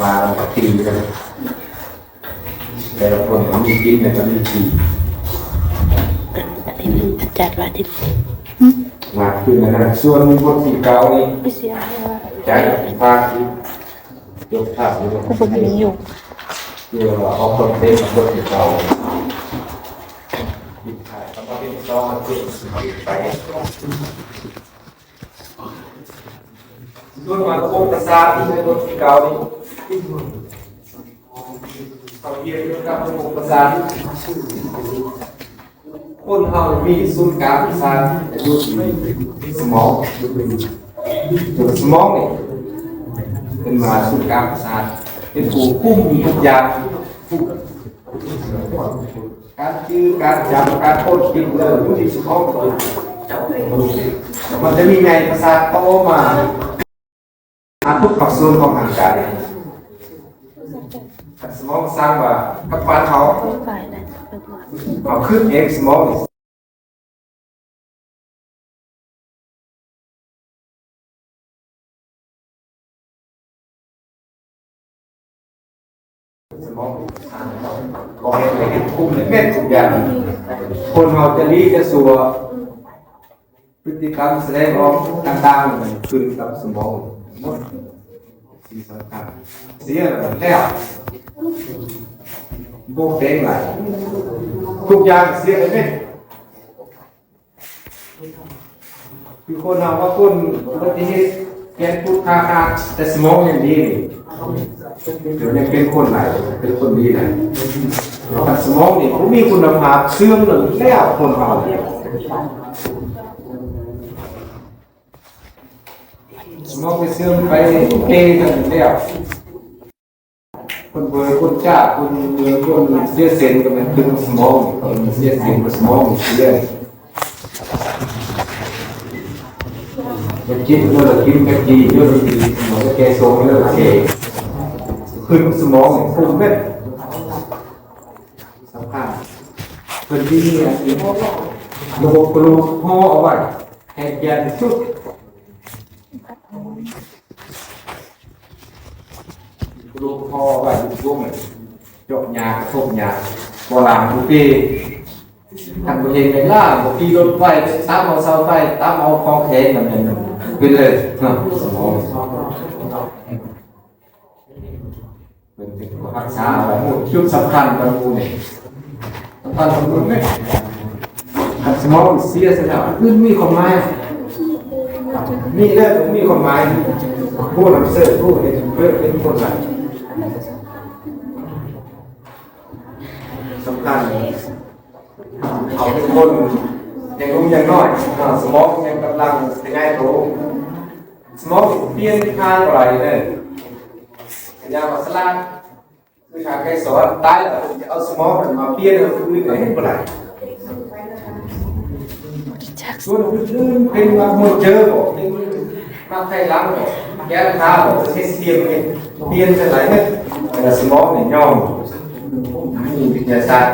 ວ່າກັນ ແຕ່ລະຄົນກໍມີກິນ ແລ້ວກໍມີຂີ່ ອັນນີ້ມັນຈັດວ່າທີ່ ມາຄືນນັ້ນ ສ່ວນບົດທີເກົ້ານີ້ ໄປເສຍໃຫ້ວ່າ ຈາກພາກທີ່ ຍົກພາບຢູ່ ກໍບໍ່ມີຢູ່ ເພື່ອວ່າອອກຄອນເທັນບົດທີເກົ້າ ຜິດພາດ ຄຳວ່າເປັນສອງ ມັນເປັນໄປ ສ່ວນມາລະບົບປະສາດທີ່ໃນບົດທີເກົ້ານີ້ ເຮົາຮຽນກ່ຽວກັບລະບົບປະສາດ ຄົນເຮົາມີສູນກາງປະສາດຢູ່ທີ່ສະໝອງ ສະໝອງນີ້ເປັນວ່າສູນກາງປະສາດ ເປັນຜູ້ຄຸມທຸກຢ່າງ ການຈື່ ການຈຳ ການຄົ້ນຄິດ ເລື່ອງຢູ່ທີ່ສະໝອງ ມັນຈະມີໃຍປະສາດຕໍ່ມາ ຫາທຸກພາກສ່ວນຂອງຮ່າງກາຍ ສະໝອງສັ່ງວ່າ ກັບບ້ານເຮົາ ເຮົາຄິດເອງ ສະໝອງ ສະໝອງ ບອກໃຫ້ເຮັດ ຄຸມເຮັດທຸກຢ່າງ ຄົນເຮົາຈະດີຈະຊົ່ວ ພຶດຕິກຳສະແດງອອກຕ່າງໆ ຂຶ້ນກັບສະໝອງໝົດ ສິ່ງສຳຄັນ ເສຍແລ້ວ ບໍ່ແປງຫຼາຍ ທຸກຢ່າງເສຍໄປເໝິດ. ຄືຄົນເຮົາວ່າຄົນອຸບັດຕິເຫດ ແຂນພຸດຂາຂາດ ແຕ່ສະໝອງຍັງດີນີ້ ດຽວນີ້ເປັນຄົນຫຼາຍ ເປັນຄົນດີຫຼາຍ ຄັນສະໝອງນີ້ບໍ່ມີຄຸນນະພາບ ເສື່ອມແລ້ວ ຄົນເຮົາ ສະໝອງໄປເສື່ອມໄປເປກັນແລ້ວ. ຄົນເບີ ຄົນຈ້າ ຄົນເມືອງ ຄົນເສຍເສັ້ນກໍແມ່ນເປັນສະໝອງ ຄົນເສຍເສັ້ນກໍສະໝອງເສຍ ໄປກິນ ເອີ ກິນໄປກີ ເອີ ສະໝອງແກ່ຊົງ ເອີ ເສຍ ຂຶ້ນສະໝອງ ຂຶ້ນເມັດ ສຳຄັນ ເພິ່ນມີອັນນີ້ ລະບົບກະດູກຫໍ່ເອົາໄວ້ ໃຫ້ແກ່ນທີ່ສຸດ. ລູກພໍ່ໄວ້ຢູ່ວົງ ຈົກຫຍ້າ ກະທົບຫຍ້າ ບໍ່ລ້າງບໍ່ຕີ ຄັນບໍ່ເຫັນແມ່ນລ້າງ ບໍ່ຂີ່ລົດໄຟ ຕຳເອົາເສົາໄຟ ຕຳເອົາຂອງແຂງ ນັ້ນແມ່ນເປັນເລີຍເນາະ ສະໝອງ ເພິ່ນເປັນຜູ້ຮັກສາເອົາໄວ້ ຈຸດສຳຄັນຂອງໝູ່ນີ້ ສຳຄັນຂອງໝູ່ນີ້ ຄັນສະໝອງເສຍຊະແລ້ວ ອື່ນມີຄວາມໝາຍ ມີແລ້ວບໍ່ມີຄວາມໝາຍ ຜູ້ນຳເສີດ ຜູ້ເຮັດເພິ່ນເປັນຄົນຫຼາຍ ສຳຄັນ ເຂົາເປັນຄົນຍັງໜຸ່ມຍັງນ້ອຍ ສະໝອງຍັງກຳລັງຂະຫຍາຍໂຕ ສະໝອງປ່ຽນທາງບໍ່ໄດ້ເດີ ກະຢ່າວ່າສະຫຼາດ ຄືທາງໄກສອນ ຕາຍແລ້ວເພິ່ນຈະເອົາສະໝອງນັ້ນມາປ່ຽນໃຫ້ຄົນອື່ນກໍເຮັດບໍ່ໄດ້ ສ່ວນອື່ນໆ ເປັນມາໂຮເຈີບໍ່ ເປັນມາໄຂ່ຫຼັງບໍ່ ແກ້ວຕາບໍ່ ເຮັດປ່ຽນ ປ່ຽນຈັ່ງໃດເນາະ ແຕ່ສະໝອງນີ້ຍອມ ມີວິທະຍາສາດ